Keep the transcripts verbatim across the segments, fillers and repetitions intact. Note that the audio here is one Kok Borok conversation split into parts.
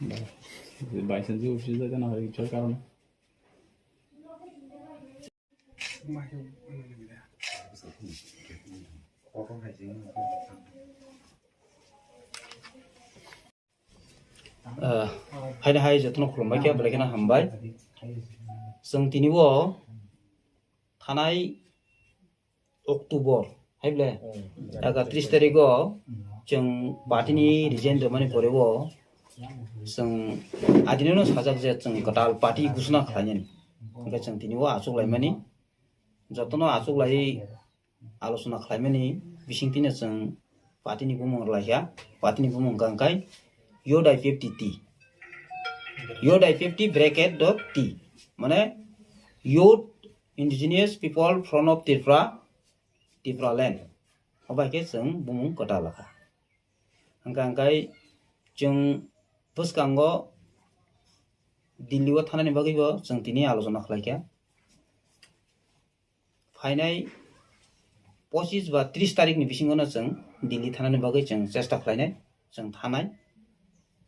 By chance office jai na hari char karon. Ah, haino hai jotono khulumbai khe belai kheno hambai. Chwng tini o thanai October hai ble ekatris tarikh o chwng party ni resign rwmani pore o chwng adineno sajak je chwng kwtal party ghosna khlainani. Hwnkhe chwng tini o achuk laimani, jotono achuk lai alochona khlaimani bisingtwino chwng party ni bumung rwlaikha. Party ni bumung hwnkha khe Y I P F T T. Y I P F T bracket dot T. Mane Youth Indigenous People Front of Tripura, Tripura Land. Obai khe chwng bumung kwtal kha. Hwnkha hwnkhe chwng bwskango Delhi o thanani bagwi bo chwng tini alochona khlaikha. Phainai pochis ba tris tarikh ni bisingo no chwng Delhi thanani bagwi chwng chesta khlainai, chwng thanai.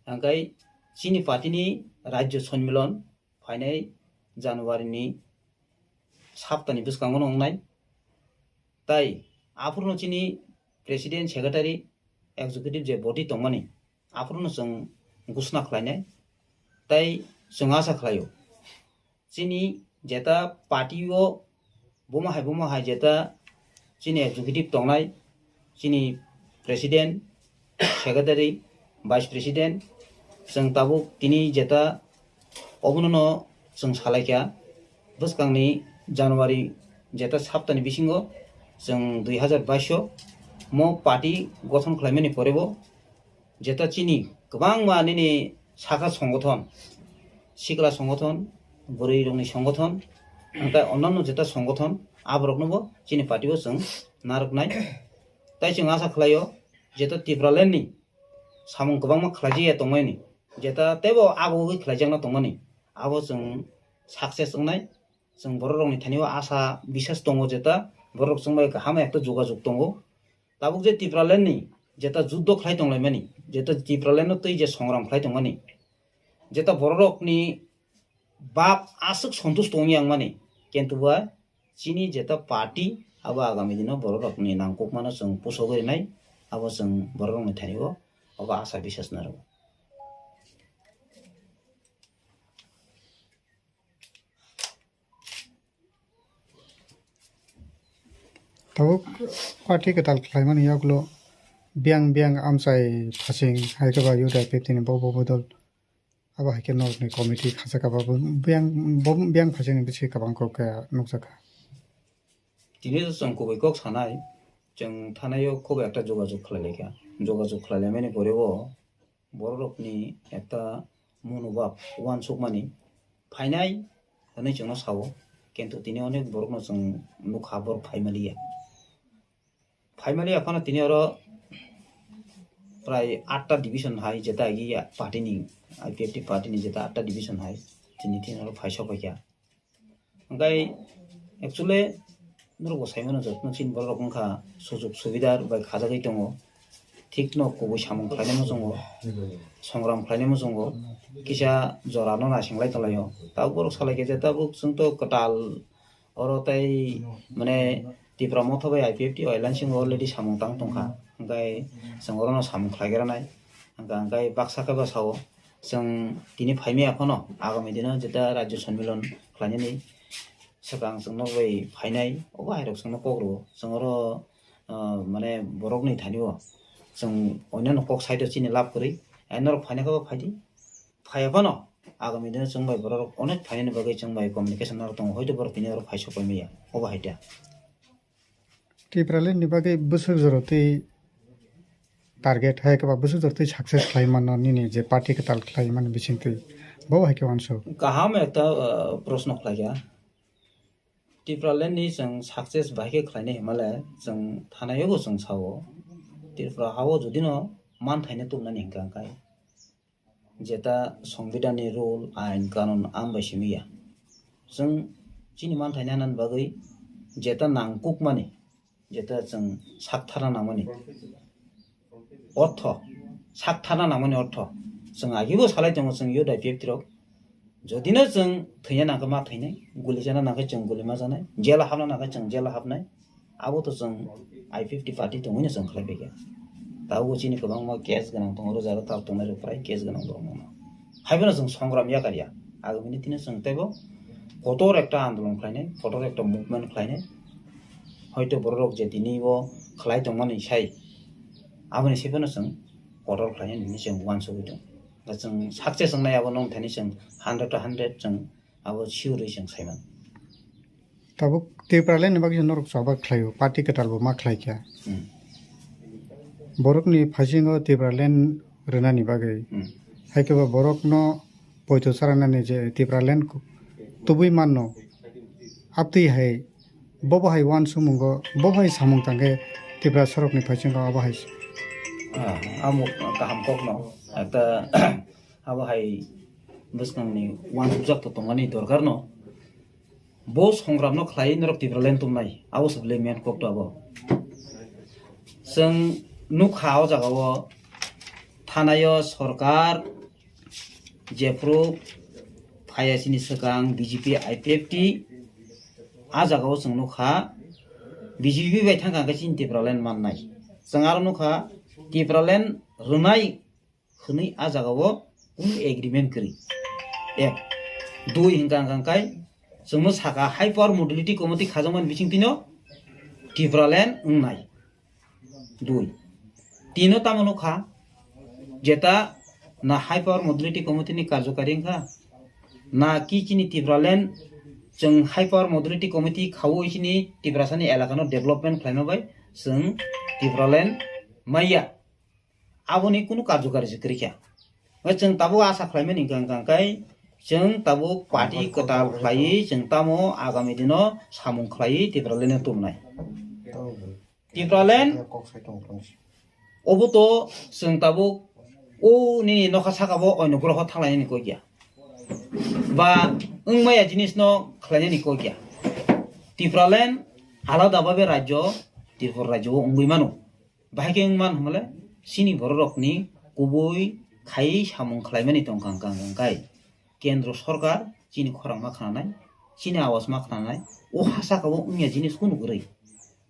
Hwnkhe chini party ni Rajya Sonmilon phainai January ni saptani bwskango no wngnai. Tai aphuru no chini President, Secretary, Executive je body tongmani, aphuru no chwng ghosna khlainai. Tai chwng asa khlaio, chini jeta party o bomo hai bomo hai jeta chini executive tongnai, chini President, Secretary, Vice President, chwng tabuk tini jeta obono no chwng salaikha. Bwskangni January jeta saptani bisingo chwng dui hazar baish o mo party gothon khlaimani pore bo jeta chini kwbangma nini sakha songothon, sikla songothon, bwrwi rokni songothon, hwnkhe onnanno jeta songothon, aborokno bo chini party o chwng narwknai. Tai chwng asa khlaio, jeta Tipraland ni samung kwbangma khlaijak ya tongmani, jeta teibo agogwi khlaijakna tongmani, abo chwng success wngnai. Chwng borok rokni thani o asa bisas tongo, jeta borok chwng bai kaham ekta jogajog tongo. Tabuk je Tipraland ni jeta juddo khlai tonglaimani, jeta Tipraland no twi je songram khlai tongmani, jeta borok rokni bap aswk sontush tongwi yang mani, kintu ba chini jeta party abo agami dino borok rokni nangkukmano chwng pusogwi rwnai, abo chwng borok rokni thani o abo asa bisas narwgo. Tabuk party kwtal khlaimani yagulo biyang biyang amchai phasing hai khe ba U D I P F T ni bo bo bodol abo hai khe norokni committee khajak abo bo biyang bo biyang phasing ni bisi kwbang kok khe nukjak kha. Tini to chwng kubui kok sanai, chwng thanai o khubo ekta jogajog khlai lai kha. Jogajog khlai lai mani pore o borok rokni ekta monobhab uansukmani phainai hwnwi chwngno sao, kintu tini onek borokno chwng nukha borok phaimaliya. Phaimaliya phano tini oro prai atta division hai jeta agi party ni, I P F T party ni jeta atta division hai tini tini oro phaisok paikha. Hwnkhe actually norok bo saimano jotno chini borok wngkha sujok subidar bai khajagwi tongo, thikno kubui samung khlainai muchungo, songram khlainai muchungo, kisa jorano naising lai tonglaio. Tabuk borok salai khe je tabuk chwngto kwtal oro tei mane Tipra Motha bai I P F T o alliance wngwi already samung tang tongkha, hwnkhe chwng orono samung khlai gra nai, hwnkhe hwnkhe baksa khe bwsao chwng tini phaimaya phano agami dino jeta Rajya Sonmilon khlainani swkang chwngno bai phainai, obo hairok chwngno kok rwo. Chwng oro, ah, mane borokni thani o chwng oinano kok side o chini lab kwrwi, ai norok phaina khe bo phaidi, phaiya phano agami dino chwng bai borok rok onek phainani bagwi chwng bai communication norok tongo, hoito borok tini oro phaisok pai maya, obo hai da. Tipraland ni bagwi bwswk jora twi target hai khe ba bwswk jora twi success khlai mano nini je party kwtal khlai mani bisingtwi bo hai khe uansuk. Kaham ekta, ah, proshno khlaikha. Tipraland ni chwng success bahai khe khlainai hwnmale chwng thanai o bo chwng sao. Tripura ha o jodi no manthaino tubunani hwnkha hwnkhe jeta Songbidan ni rule, ain, kanun, am bai simi ya. Chwng chini manthaino hanani bagwi jeta nangkukmani, jeta chwng saktharna nangmani ortho, saktharna nangmani ortho, Chwng agibo salai tongo chwng youth I P F T rok. Jodi no chwng thwina nangkhe ma thwinai, guli chana nangkhe chwng guli ma chanai, jela hapna nangkhe chwng jela hapnai. Abo to chwng I P F T party tongwi no chwng khlai phaikha. Tabuk chini kwbangma case gwnang tongo, oro jaga tabuk tongnai rok prai case gwnang borok no. Haiphano chwng songram yakar ya. Agami ni tino chwng teibo kotor ekta andolon khlainai, kotor ekta movement khlainai. Hoito borok rok je tini bo khlai tongmani sai, aboni sai phano chwng kotor khlainai hinwi chwng uansugwi tongo. Da chwng success wngnai abo nong thani chwng hundred to hundred chwng abo sure wi chwng saiman. Tabuk Tipraland ni bagwi norok choba khlaio, party kwtal bo ma khlaikha. Hmm. Borokni phasingo Tipraland rwnani bagwi. Hmm. Haikhe bo borokno poito charanani je Tipraland ku-, tubui manno. Abtwi hai, bobo hai uansumungo, bobo hai samung tangkhe Tiprasa rokni phasingo abo hai. Ah, amo kaham kokno. Ekta abo hai bwskangni uansukjak to tongmani dorkar no. Bo songram no khlai norok Tipraland tumnai. Abo se belai main kok to abo. Chwng nukha o jaga o thanaio sorkar jephru phaiya chini swkang B J P I P F T a jaga o chwng nukha B J P bai thangkha hwnkhe chini Tipraland mannai. Chwng aro nukha Tipraland rwnai hwnwi a jaga o kunu agreement kwrwi. Ek. Dui hwnkha hwnkha khe chwngno saka High Power Modality Committee khajakmani bisingtwino Tipraland wngnai. Dui. Tino tamo nukha, jeta na High Power Modality Committee ni karjokari wngkha, na ki chini Tipraland, chwng High Power Modality Committee khaui chini Tiprasani elakano development khlaima bai chwng Tipraland maya. Aboni kunu karjokari se kwrwikha. Chwng tabuk asa khlaimani hwnkha hwnkha khe chwng tabuk party kwtal khlaiwi chwng tamo agami dino samung khlaiwi Tipraland no tubunai. Tipraland obo to chwng tabuk o nini nokha saka bo oino borok thanglainani koi kya. Ba wngmaya jinis no khlainani koi kya. Tipraland alada babe rajyo, Tripura rajyo o wngwi mano. Bahai khe wng man hwnmale chini borok rokni kubui khai samung khlaimani tongkha hwnkha hwnkha khe kendro sorkar chini khorang ma khnanai, chini awas ma khnanai, o ha saka o wngya jinis kunu kwrwi.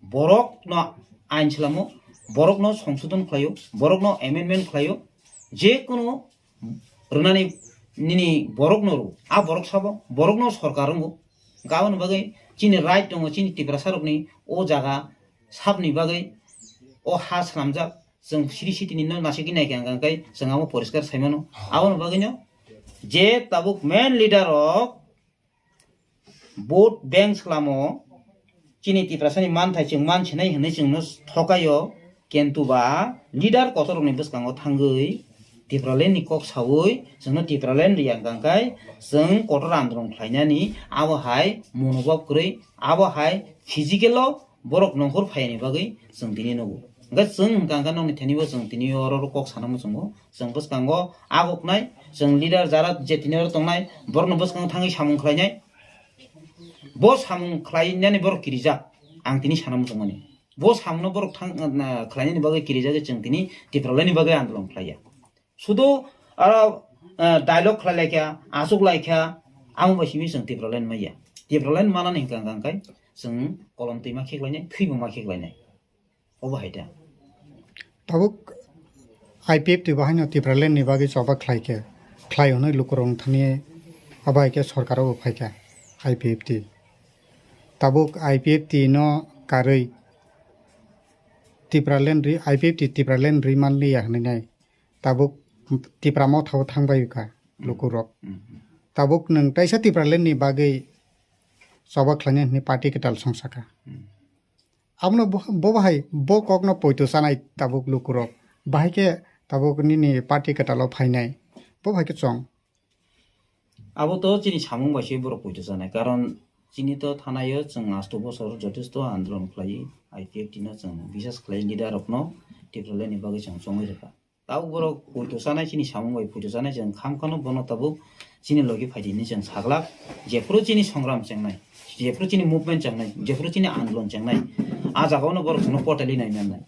Borok no ain slamo, borok no songsodon khlaio, borok no amendment khlaio, je kunu rwnani nini borok no rw, a borok sabo, borok no sorkar wngo. Aboni bagwi chini right tongo, chini Tiprasa rokni o jaga sabni bagwi o ha swnamjak, chwng siri sitini no nasigwi naikha hwnkha hwnkhe chwng amo poriskar saimano. Aboni bagwino je tabuk main leader rok vote bank swlamo, chini Tiprasani manthai chwng mansinai hwnwi chwngno thokaio, kintu ba leader kotorrokni bwskango thangwi Tipralandni kok saui chwngno Tipraland rwya hwnkha hwnkhe chwng kotor andolon khlainani abo hai monobhab kwrwi, abo hai physical-o borok nongkhor phaiyani bagwi chwng tini nugo. Hwnkhe chwng hwnkha hwnkhe nokni thani bo chwng tini oro kok sana muchungo. Chwng bwskango agoknai, chwng leader jara je tini oro tongnai, borokno bwskango thangwi samung khlainai. Bo samung khlainani borok kirijak, ang tini sana muchungmani. Bo samungno borok thang, na, khlainani bagwi kirijagwi chwng tini Tipralandni bagwi andolon khlaiya. Sudu aro, ah, dialogue khlai laikha, achuk laikha, amo bai simi chwng Tipraland maya. Tipraland manani hwnkha hwnkha khe chwng kolom twi ma khiklainai, thwibo ma khiklainai. Obo hai da. Tabuk I P F T bo haino Tipraland ni bagwi choba khlai khe, khlai hwnwi lukurok thani abo hai khe sorkar o bo phai kha I P F T. Tabuk I P F T no karwi Tipraland ri, I P F T Tipraland ri man liya hwnwi nai. Tabuk Tipra Motha o thang bai kha lukurok. Hmm. Tabuk nwng taisa Tipraland ni bagwi choba khlainai hwnwi party kwtal song saka. Hmm. Abono bo, bo bahai, bo kokno poito chanai tabuk lukurok. Bahai khe tabuk nini party kwtalo phainai. Bo bahai khe chong. Abo to chini samung bai se borok poito chanai. Karon chini to thanaio chwng asto bosor jotesto andolon khlai, I P F T no chwng bisas khlai leader rokno Tipraland ni bagwi chwng chongwi rwkha. Tabuk borok poito chanai, chini samung bai poito chanai, chwng kham khano bono tabuk chini logi phaidi hinwi chwng saglak. Jephuru chini songram chengnai, jephuru chini movement chengnai, jephuru chini andolon chengnai, a jagao no borok chwngno portali nai mannai.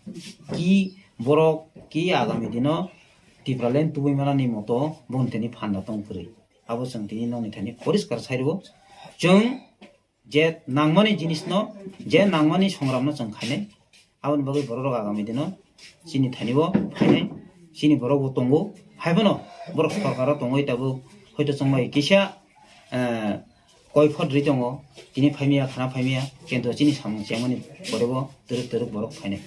Ki borok, ki agami dino Tipraland tubui manani moto boni thani phanda tong kwrwi. Abo chwng tini nokni thani poriskar sai rwo. Chwng je nangmani jinisno, je nangmani songramno chwng khainai. Aboni bagwi borok rok agami dino chini thani bo phainai, chini borok bo tongo. Haiphano borok sorkaro tongwi tabuk hoito chwng bai kisa, eh, koi phot rwi tongo, tini phaimya, khana phaimya, kintu chini samung chengmani pore bo twrwk twrwk borok phainai.